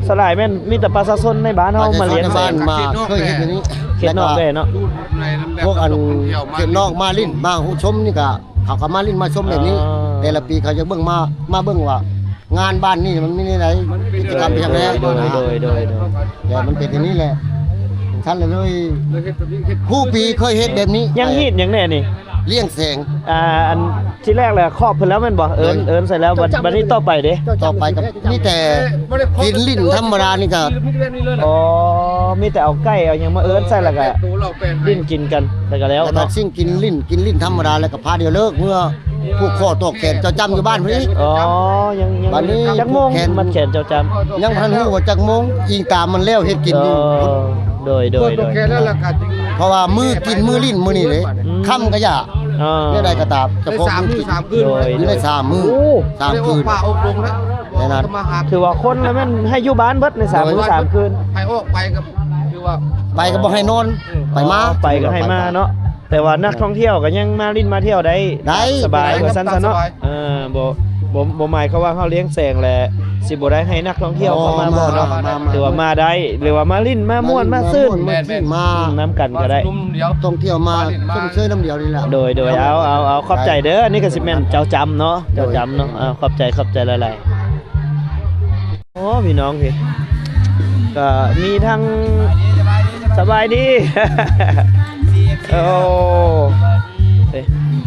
ສ່ວນຫຼາຍແມ່ນມີແຕ່ປະຊາຊົນໃນບ້ານເຮົາມາລ້ຽງແສງ. ປະຊາຊົນໃນບ້ານມາເຄີຍເຮັດແບບນີ້. ເຂດນອກແດ່ເນາະ. ແລ້ວກໍພວກອັນເຂດນອກມາຫຼິ້ນມາຮູ້ຊົມນີ້ກໍ ເຂົາກໍມາຫຼິ້ນມາຊົມແບບນີ້. ອໍ ແຕ່ລະປີເຂົາຈະເບິ່ງມາ ມາເບິ່ງວ່າ ງານບ້ານນີ້ມັນມີແນວໃດ ກິດຈະກຳເປັນຫຍັງແດ່. ໂດຍ ໂດຍ ໂດຍ ໂດຍ. ແຕ່ມັນເປັນຢ່າງນີ້ແຫຼະ ຊັ້ນລະເລີຍ ຄູ່ປີເຄີຍເຮັດແບບນີ້. ຍັງຮີດຫຍັງແດ່ນີ້? ລ້ຽງແສງ. ອ່າ ອັນທີແລກແຫຼະຄອບເພິ່ນແລ້ວແມ່ນບໍ່? ເອີ້ນ ໂດຍ ເອີ້ນໃສ່ແລ້ວ. ບັດ ບັດນີ້ຕໍ່ໄປເດ້? ຕໍ່ໄປກໍມີແຕ່ກິນຫຼິ້ນທຳມະດານີ້ກໍ. ອໍ ມີແຕ່ເອົາໄກ່ເອົາຫຍັງມາເອີ້ນໃສ່ ແລ້ວກໍຫຼິ້ນກິນກັນ ແລ້ວກໍແລ້ວເນາະ. ແລ້ວກໍຊິງກິນຫຼິ້ນ ກິນຫຼິ້ນທຳມະດາ ແລ້ວກໍພາດຽວເລີກເມືອ. ຜູກຄໍຕໍ່ແຂນເຈົ້າຈ້ຳຢູ່ບ້ານພຸ້ນອີກ. ອໍ ຍັງ ຍັງ ບາດນີ້ ຈັກໂມງມັດແຂນເຈົ້າຈ້ຳ? ຍັງບໍ່ທັນຮູ້ວ່າຈັກໂມງ ອີງຕາມມັນແລ້ວເຮັດກິນຢູ່. ອໍ ໂດຍ ໂດຍ ໂດຍ ແຂນແລ້ວລະກະຈຶ່ງ ເພາະວ່າມື້ກິນມື້ຫຼິ້ນມື້ນີ້ເດ້ ອືມ ຄ່ຳກະຢ່າ ອໍ ແນວໃດກະຕາມ ສະເພາະມື້ກິນ ສາມມື້ ໂດຍ ຢູ່ໄດ້ສາມມື້ ໂອ້ ສາມຄືນ ແນວນັ້ນ ຖືວ່າຄົນລະແມ່ນໃຫ້ຢູ່ບ້ານເບິດໃນສາມມື້ສາມຄືນ ໃຫ້ອອກໄປກະ ຄືວ່າ ໄປກະບໍ່ໃຫ້ນອນ ເອີ ໄປມາ ອໍ ໄປກະໃຫ້ມາເນາະ. ແຕ່ວ່ານັກທ່ອງທ່ຽວກະຍັງມາຫຼິ້ນມາທ່ຽວໄດ້ ໄດ້ ສະບາຍ ສະບາຍ ວ່າຊັ້ນຊະເນາະ ສະບາຍ ເອີ ບໍ່ ບໍ່ ບໍ່ໝາຍຄວາມວ່າເຮົາລ້ຽງແສງແຫຼະ ຊິບໍ່ໄດ້ໃຫ້ນັກທ່ອງທ່ຽວເຂົ້າມາບໍ່ເນາະ ມາ ມາ ມາ ຖືວ່າມາໄດ້ ຫຼືວ່າມາຫຼິ້ນມາມ່ວນມາຊື່ນ ແມ່ນ ແມ່ນ ມາ ອືມ ນຳກັນກະໄດ້ ທ່ອງທ່ຽວມາຊົມເຊີຍນຳດຽວນີ້ແຫຼະ. ໂດຍ ໂດຍ ເອົາ ເອົາ ເອົາ ຂອບໃຈເດີ ອັນນີ້ກະຊິແມ່ນເຈົ້າຈ້ຳເນາະ ເຈົ້າຈ້ຳເນາະ ເອີ ຂອບໃຈ ຂອບໃຈຫຼາຍໆ. ໂອ້ ພີ່ນ້ອງພີ້ ກະມີທັງ ສະບາຍດີ ໂອ້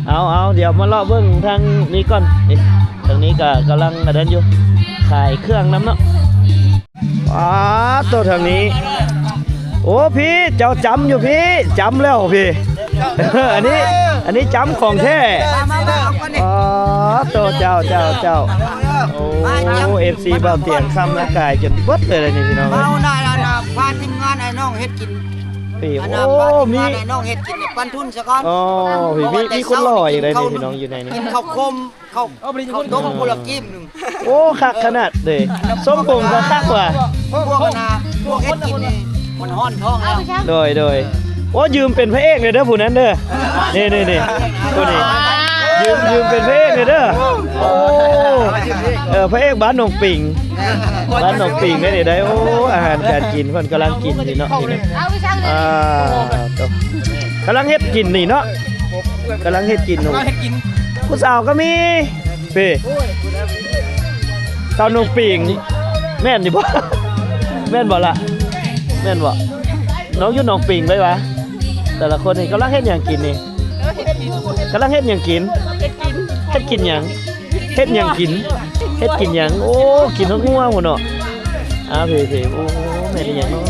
ເອົາ ເອົາ ດຽວມາເລາະເບິ່ງທາງນີ້ກ່ອນ ນີ້ ທາງນີ້ກະກຳລັງອັນນັ້ນຢູ່ ຂາຍເຄື່ອງນຳເນາະ. ອ້າ ໂຕທາງນີ້ ໂອ້ ພີ້ ເຈົ້າຈ້ຳຢູ່ພີ້ ຈ້ຳແລ້ວພີ້ ອັນນີ້ ອັນນີ້ຈ້ຳຂອງແທ້ ມາ ມາ ມາ ເອົາກ່ອນນີ້ ອໍ ໂຕ ເຈົ້າ ເຈົ້າ ເຈົ້າ ໂອ້ ເອັຟຊີ ບ່າວຕຽງຄຳນາກາຍຈົນເບິດເລີຍນີ້ພີ່ນ້ອງ ເອົາ ນາ ນາ ພາທີມງານອ້າຍນ້ອງເຮັດກິນ ພີ້ ໂອ້ ພາທີມງານອ້າຍນ້ອງເຮັດກິນ ປັນທຶນຊະກ່ອນ ອໍ ພີ້ ມີ ມີຄົນຫຼໍ່ຢູ່ໃນນີ້ພີ່ນ້ອງ ຢູ່ໃນນີ້ ກິນເຂົ້າຄົມ ເຂົ້າ ເຂົ້າຕົ້ມພຸ້ນລະກີບໜຶ່ງ ໂອ້ ຄັກຂະໜາດເດ້ ສົ້ມປົງກະຄັກວ່າ ພວກອັນນ່າ ພວກເຮັດກິນນີ້ມັນຮ້ອນທ້ອງແລ້ວ ໂດຍ ໂດຍ ໂອ້ ຢືມເປັນພະເອກແດ່ເດີຜູ້ນັ້ນເດີ ນີ້ ນີ້ ນີ້ ຜູ້ນີ້ ຢືມ ຢືມເປັນພະເອກແດ່ເດີ ໂອ້ ເອີ ພະເອກບ້ານໜອງປິງ ບ້ານໜອງປິງໄດ້ນີ້ໄດ້ ໂອ້ ອາຫານການກິນເພິ່ນກຳລັງກິນຢູ່ເນາະ ນີ້ນະ ອ່າ ກຳລັງເຮັດກິນນີ້ເນາະ ກຳລັງເຮັດກິນເນາະ ຜູ້ສາວກະມີ ພີ້ ສາວໜອງປິງ ແມ່ນຢູ່ບໍ່ ແມ່ນບໍ່ລະ ແມ່ນບໍ່ ນ້ອງຢູ່ໜອງປິງໄດ້ຫວາ ແຕ່ລະຄົນນີ້ກຳລັງເຮັດຫຍັງກິນນີ້ ກຳລັງເຮັດຫຍັງກິນ ເຮັດກິນ ເຮັດກິນຫຍັງ ເຮັດຫຍັງກິນ ເຮັດກິນຫຍັງ ໂອ້ ກິນຮອດງົວພຸ້ນເນາະ ອ້າ ພີ້ ພີ້ ໂອ້ ແມ່ນອີ່ຫຍັງເນາະ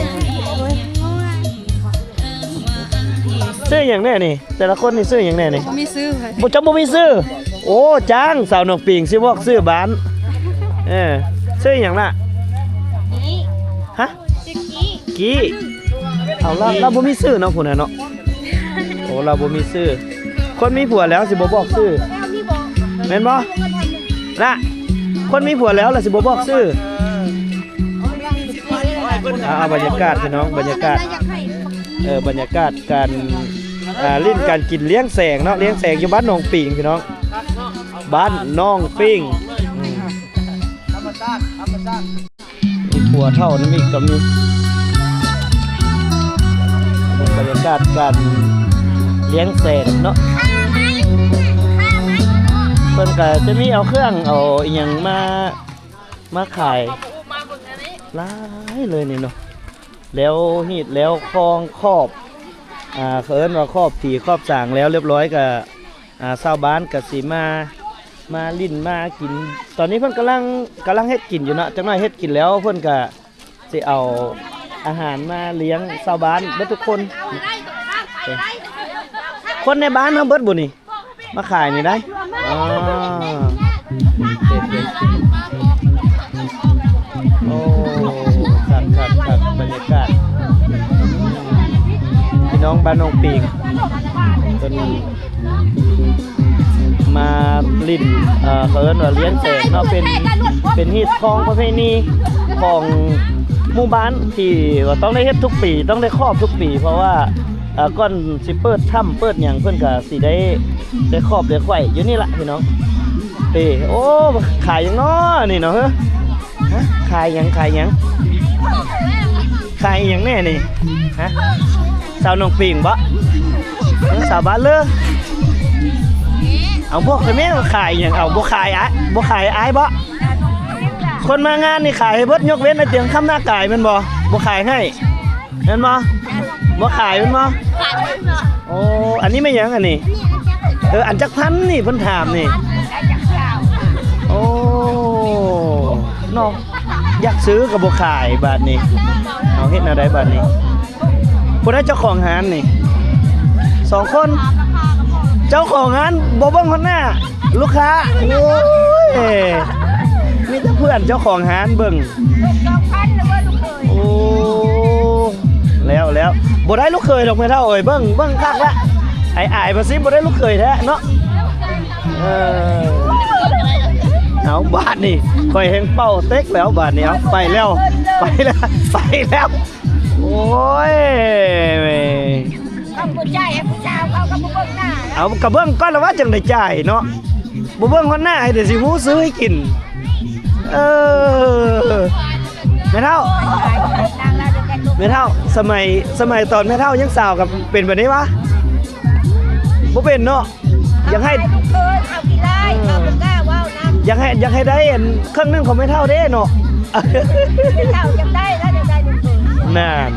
ຊື້ຫຍັງແດ່ນີ້? ແຕ່ລະຄົນນີ້ຊື້ຫຍັງແດ່ນີ້? ບໍ່ມີຊື່ ບໍ່ ເຈົ້າບໍ່ມີຊື່ ໂອ້ ຈ້າງສາວໜອງປິງຊິບອກຊື່ບ້ານ ເອີ ຊື່ຫຍັງລະ? ຮະ? ກີ້ ກີ້ ເອົາລະ ລະບໍ່ມີຊື່ເນາະ ຜູ້ນັ້ນເນາະ ໂອ້ ລະບໍ່ມີຊື່ ຄົນມີຜົວແລ້ວຊິບໍ່ບອກຊື່ ແມ່ນບໍ່? ລະ ຄົນມີຜົວແລ້ວລະຊິບໍ່ບອກຊື່ ອ່າ ເອົາບັນຍາກາດພີ່ນ້ອງ ບັນຍາກາດ ເອີ ບັນຍາກາດການ ອ່າ ຫຼິ້ນການກິນລ້ຽງແສງເນາະ ລ້ຽງແສງຢູ່ບ້ານໜອງປິງພີ່ນ້ອງ ບ້ານໜອງປິງ ອືມ ມີຜົວເຖົ້ານຳອີກກະມີ ບັນຍາກາດການລ້ຽງແສງເນາະ ເພິ່ນກະຈະມີເອົາເຄື່ອງເອົາອີ່ຫຍັງມາ ມາຂາຍຫຼາຍເລີຍນີ້ເນາະ ແລ້ວຮີດແລ້ວຄອງຄອບ ອ່າ ເຂົາເອີ້ນວ່າຄອບຜີຄອບສາງແລ້ວລຽບຮ້ອຍກະ ອ່າ ຊາວບ້ານກະຊິມາ ມາຫຼິ້ນມາກິນ ຕອນນີ້ເພິ່ນກຳລັງ ກຳລັງເຮັດກິນຢູ່ເນາະ ຈັກໜ້ອຍເຮັດກິນແລ້ວເພິ່ນກະ ຊິເອົາອາຫານມາລ້ຽງຊາວບ້ານເບິດທຸກຄົນ ຄົນໃນບ້ານເຮົາເບິດບໍ່ນີ້ ມາຂາຍນີ້ໄດ໋ ອໍ ໂອ້ ຄັກໆໆ ບັນຍາກາດ ພີ່ນ້ອງບ້ານໜອງປິງ ເພິ່ນ ມາຫຼິ້ນ ເອີ ເຂົາເອີ້ນວ່າລ້ຽງແສງເນາະ ເປັນ ເປັນຮີດຄອງປະເພນີຂອງໝູ່ບ້ານ ທີ່ວ່າຕ້ອງໄດ້ເຮັດທຸກປີ ຕ້ອງໄດ້ຄອບທຸກປີ ເພາະວ່າ ເອີ ກ່ອນຊິເປີດຖ້ຳເປີດຫຍັງ ເພິ່ນກະຊິໄດ້ ໄດ້ຄອບໄດ້ໄຂວ້ຢູ່ນີ້ລະພີ່ນ້ອງ ເອີ ໂອ້ ຂາຍຫຍັງເນາະນີ້ເນາະ ເຮີ ຮະ ຂາຍຫຍັງ ຂາຍຫຍັງ ຂາຍອີ່ຫຍັງແດ່ນີ້ ຮະ ສາວໜອງປິງບໍ? ເອີ ສາວບ້ານເລີ ເອົາບອກໄປແມ່ວ່າຂາຍອີ່ຫຍັງ ເອົາ ບໍ່ຂາຍອາຍ ບໍ່ຂາຍອາຍບໍ? ຄົນມາງານນີ້ຂາຍໃຫ້ເບິດ ຍົກເວັ້ນອາເຕຍງຄຳນາກາຍແມ່ນບໍ່? ບໍ່ຂາຍໃຫ້ ແມ່ນບໍ່? ບໍ່ຂາຍແມ່ນບໍ່? ໂອ້ ອັນນີ້ແມ່ນຫຍັງອັນນີ້? ເອີ ອັນຈັກພັນນີ້ ເພິ່ນຖາມນີ້ ໂອ້ ເນາະ ຢາກຊື້ກະບໍ່ຂາຍບາດນີ້ ເອົາເຮັດແນວໃດບາດນີ້? ຜູ້ໃດເຈົ້າຂອງຮ້ານນີ້? ສອງຄົນ ເຈົ້າຂອງຮ້ານບໍ່ເບິ່ງຮອດໜ້າ ລູກຄ້າ ໂອ້ຍ ມີແຕ່ເພື່ອນເຈົ້າຂອງຮ້ານເບິ່ງ ສອງພັນແລ້ວບໍ່ລູກເຂີຍ ໂອ້ ແລ້ວ ແລ້ວ ບໍ່ໄດ້ລູກເຂີຍດອກແມ່ເຖົ້າເອີຍ ເບິ່ງ ເບິ່ງຄັກລະ ອາຍໆ ວ່າຊິບໍ່ໄດ້ລູກເຂີຍແທ້ເນາະ ເອີ ເອົາ ບາດນີ້ຂ້ອຍແຮ່ງເປົ່າເຕັກແລ້ວ ບາດນີ້ເອົາ ໄປແລ້ວ ໄປແລ້ວ ໄປແລ້ວ ໂອ້ຍ ຄຳບໍ່ຈ່າຍໃຫ້ຜູ້ສາວເຂົາກໍບໍ່ເບິ່ງໜ້າ ເອົາ ກໍເບິ່ງກ່ອນລະວ່າຈັ່ງໄດ້ຈ່າຍເນາະ ບໍ່ເບິ່ງຮອດໜ້າໃຫ້ ດຽວຊິຮູ້ຊື້ໃຫ້ກິນ ເອີ ແມ່ເຖົ້າ ແມ່ເຖົ້າ ສະໄໝ ສະໄໝຕອນແມ່ເຖົ້າຍັງສາວກໍເປັນແບບນີ້ຫວາ? ບໍ່ເປັນເນາະ ຢາກໃຫ້ ເຂົາຂີ້ຮ້າຍ ເຂົາບໍ່ກ້າເວົ້ານຳ ຢາກໃຫ້ ຢາກໃຫ້ໄດ້ອັນເຄິ່ງໜຶ່ງຂອງແມ່ເຖົ້າເດ້ເນາະ ແມ່ເຖົ້າຢາກໄດ້ລະ ຢາກໄດ້ລູກເຂີຍ ນັ້ນ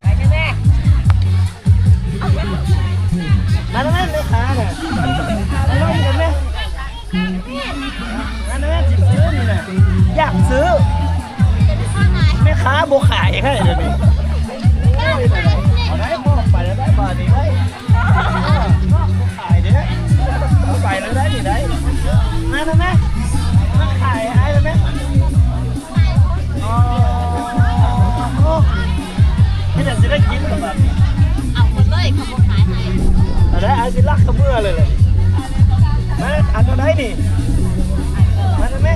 ໄປເດີແມ່ ມາແລ້ວແມ່ຄ້ານະ ມາລົມກັນແມ່ ມາແມ່ຊິຊື້ນີ້ນະ ຢາກຊື້ ແມ່ຄ້າບໍ່ຂາຍໃຫ້ດຽວນີ້ ເອົາໄດ້ ໄປແລ້ວໄດ້ບາດນີ້ໄດ້ ຂາຍເດ້ ໄປແລ້ວໄດ້ນີ້ໄດ້ ມາແມ່ ມາຂາຍໃຫ້ແມ່ ອໍ ເຮັດຫຍັງຊິໄດ້ກິນລະບາດນີ້ ເອົາໝົດເລີຍ ເຂົາບໍ່ຂາຍໃຫ້ ເອົາໄດ້ ອ້າຍຊິລັກເຂົາເມືອເລີຍ ມາ ອັນເທົ່າໃດນີ້ ມາແມ່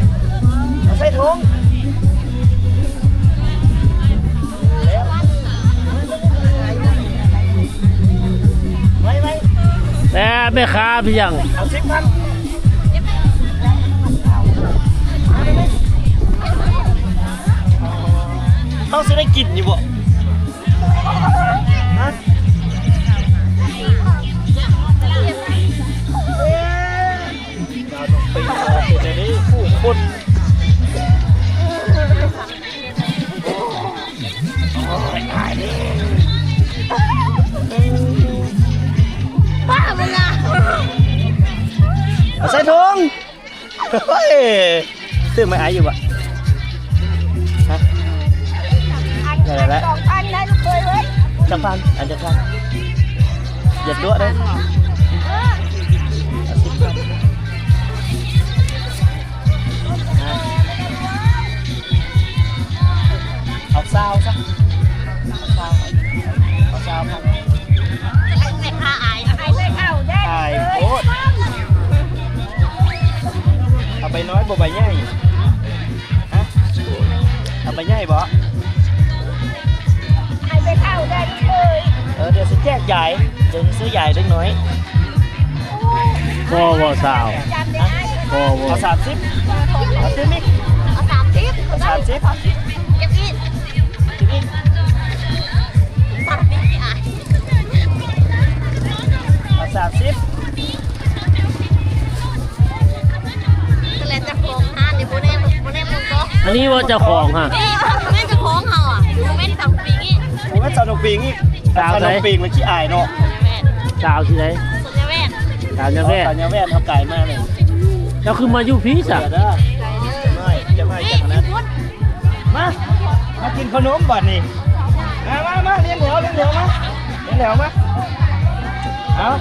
ເອົາໃສ່ຖົງ ໄວໆ ແມ່ ແມ່ຄ້າເປັນຫຍັງ ເອົາສິບພັນ ເຮົາຊິໄດ້ກິນຢູ່ບໍ່? ຮະ? ເປັນອັນນີ້ຜູ້ຄົນ ປ້າ ມຶງອະ ເອົາໃສ່ຖົງ ໂອ້ຍ ຊື້ມາອ້າຍຢູ່ບໍ່? ຮະ? ໄດ້ແລ້ວ ສອງພັນໄດ້ລູກເຂີຍເອີຍ ຈັກພັນ? ອັນຈັກພັນ? ຢ່າຕົວະເດີ້ ເອີ ເອົາສິບພັນ ເອົາຊາວຊະ ເອົາຊາວ ເອົາຊາວພັນ ໃຫ້ແມ່ຄ້າອາຍ ອາຍໂພດ ເອົາໃບນ້ອຍບໍ່ໃບໃຫຍ່? ຮະ? ເອົາໃບໃຫຍ່ບໍ່? ໃຫ້ໄປເຂົ້າໄດ້ເລີຍ ເອີ ດຽວຊິແຈກຢາຍ ດຽວຊິຊື້ຢາຍເດັກນ້ອຍ ບໍ່ ບໍ່ ຊາວ ບໍ່ ບໍ່ ເອົາສາມສິບ ເອົາຕື່ມອີກ ເອົາສາມສິບ ເອົາສາມສິບ ເກັບອີກ ເກັບອີກ ສາມສິບ ເອົາສາມສິບ ແລ້ວເຈົ້າຂອງຮ້ານນີ້ບໍ່ແນມ ບໍ່ແນມເບິ່ງບໍ່? ອັນນີ້ວ່າເຈົ້າຂອງຫະ? ນີ້ ບໍ່ແມ່ນເຈົ້າຂອງເຮົາອະ ບໍ່ແມ່ນສາວໜົງປິງອີກ ບໍ່ແມ່ນສາວໜົງປິງອີກ ສາວໃດ? ສາວໜົງປິງ ແມ່ນຂີ້ອາຍເນາະ ສາວທີ່ໃດ? ສັນຍາແວດ ສັນຍາແວດ ສັນຍາແວດ ເຮົາກາຍມານີ້ ເຈົ້າຄືມາຢູ່ພີ້ຊະ? ເດີ ຈັກໜ້ອຍ ຈັກໜ້ອຍ ມາ ມາກິນຂະໜົມບາດນີ້ ມາ ມາ ມາ ລຽນແຖວ ລຽນແຖວ ມາ ລຽນແຖວ ມາ ເອົາ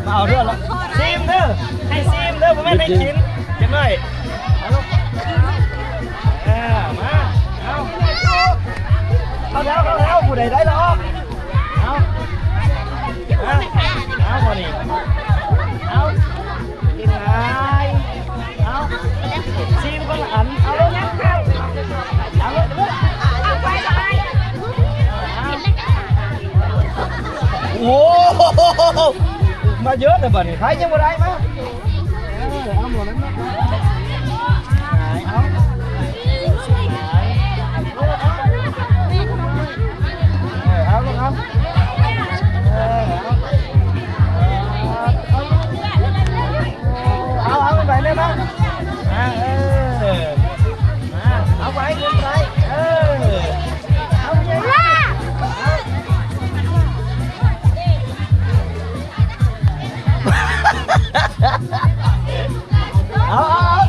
ມາເອົາເດີ້ ຊີມເດີ້ ໃຫ້ຊີມເດີ້ ບໍ່ແມ່ນໃຫ້ກິນ ຈັກໜ້ອຍ ເອົາ ເອີ ມາ ເອົາ ເຂົ້າແຖວ ເຂົ້າແຖວ ຜູ້ໃດໄດ້ລະອອກ ເອົາ ເອົາ ມາ ເອົາ ມານີ້ ເອົາ ກິນຫຼາຍ ເອົາ ຊີມຄົນລະອັນ ເອົາລົງ ເອົາລົງ ເອົາໄປ ເອົາໄປ ໂອ້ໂຫ ມາເຍີະແລ້ວບາດນີ້ ໃຜຍັງບໍ່ໄດ້ມາ ເອີ ເອົາໝົດແລ້ວເນາະ ເອົາ ເອີ ເອົາລົງ ເອົາ ເອີ ເອົາ ເອົາ ເອົາໄປເລີຍມາ ມາ ເອີ ມາ ເອົາໄປ ຂຶ້ນໄປ ເອີ ເອົາ ເອົາ ເອົາ ເອົາ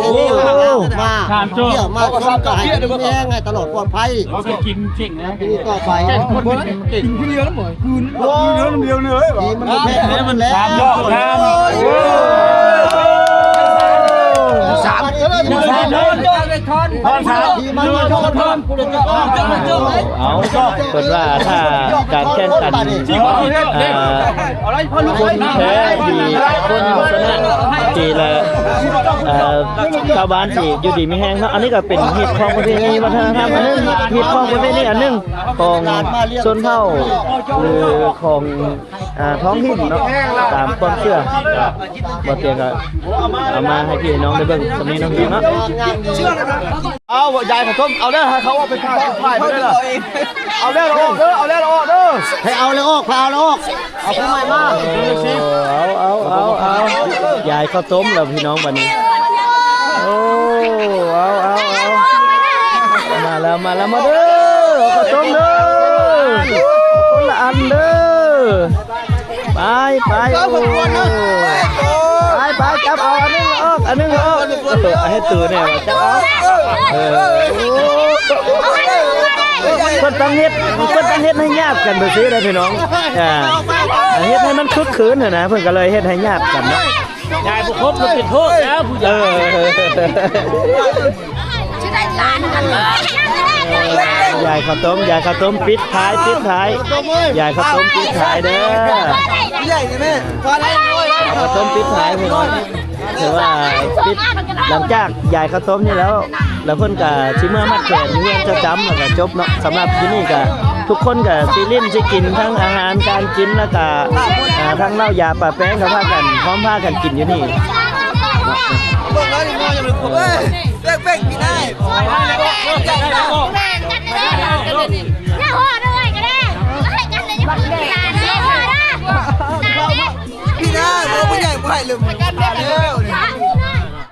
ມາທ່ຽວມາຊົມ ກໍໃຫ້ມີແຮງ ໃຫ້ຕະຫຼອດປອດໄພ ເອົາໄປກິນເກັ່ງນະ ມື້ຕໍ່ໄປ ເກັ່ງຄົນເກັ່ງ ກິນຜູ້ດຽວນຳໝໍ ຄືນ ໂອ້ ເດືອນດຽວເລີຍ ດີມັນບໍ່ແພ້ກັນແລ້ວ ສາມ ສາມ ສາມ ເອົາ ເພິ່ນວ່າຖ້າການແຂ່ງຂັນ ເອີ ຄົນແພ້ທີ່ຄົນຊະນະ ທີ່ລະ ເອີ ຊາວບ້ານທີ່ຢູ່ດີມີແຮງເນາະ. ອັນນີ້ກໍເປັນຮີດຄອງປະເພນີວັດທະນະທຳອັນໜຶ່ງ ຮີດຄອງປະເພນີອັນໜຶ່ງຂອງຊົນເຜົ່າ ຫຼື ຂອງ ອ່າ ທ້ອງຖິ່ນເນາະ ຕາມຄວາມເຊື່ອ. ບໍ່ຕຽງກໍເອົາມາໃຫ້ພີ່ໃຫ້ນ້ອງໄດ້ເບິ່ງສ່ຳນີ້ເນາະ ພີ່ນ້ອງເນາະ. ເອົາ ຢາຍເຂົ້າຕົ້ມ ເອົາເດີ ໃຫ້ເຂົາອອກໄປພາຍ ພາຍໄປເດີ ເອົາແລ້ວອອກເດີ ເອົາແລ້ວອອກເດີ ໃຫ້ເອົາແລ້ວອອກ ພາເອົາແລ້ວອອກ ເອົາຜູ້ໃໝ່ມາ ເອົາ ເອົາ ເອົາ ເອົາ ຢາຍເຂົ້າຕົ້ມແລ້ວພີ່ນ້ອງບັດນີ້. ໂອ້ ເອົາ ເອົາ ເອົາ ມາແລ້ວ ມາແລ້ວ ມາເດີ ເອົາເຂົ້າຕົ້ມເດີ ຄົນລະອັນເດີ. ໄປ ໄປ ໂອ້ ໄປ ໄປ ຈັບເອົາ ອັນໜຶ່ງອອກ ອັນໜຶ່ງອອກ ເອີ ໃຫ້ຕູແດ່ວ່າຈັບເອົາ ເອີ ເພິ່ນຕ້ອງເຮັດ ເພິ່ນຕ້ອງເຮັດໃຫ້ຍາດກັນໄປຊີ້ເດ້ພີ່ນ້ອງ ອ່າ ເຮັດໃຫ້ມັນຄຶກຄື້ນຫັ້ນນະ ເພິ່ນກໍເລີຍເຮັດໃຫ້ຍາດກັນເນາະ. ຍາຍບໍ່ຄົບ ມັນເປັນໂທດແລ້ວຜູ້ໃຫຍ່ ເອີ ຊິໄດ້ຫຼານກັນ ຢາຍເຂົ້າຕົ້ມ ຢາຍເຂົ້າຕົ້ມ ປິດທ້າຍ ປິດທ້າຍ ຢາຍເຂົ້າຕົ້ມ ປິດທ້າຍເດີ ເຂົ້າຕົ້ມ ປິດທ້າຍ ພີ່ນ້ອງ ຖືວ່າປິດ ຫຼັງຈາກຢາຍເຂົ້າຕົ້ມນີ້ແລ້ວ ແລ້ວເພິ່ນກະຊິເມືອມັດແຂນຢູ່ເຮືອນຈະຈຳ ແລ້ວກະຈົບເນາະ. ສຳລັບຢູ່ນີ້ກະ ທຸກຄົນກໍຊິຫຼິ້ນຊິກິນ ທັງອາຫານການກິນ ແລ້ວກໍ ເອີ ທັງເຫຼົ້າຢາປາແປ້ງ ກໍພາກັນ ພ້ອມພາກັນກິນຢູ່ນີ້. ເບິ່ງແລ້ວນີ້ ງໍຍັງບໍ່ໄດ້ຄົບເລີຍ ເປັກໆ ກິນໄດ້ ແມ່ນກັນເລີຍ.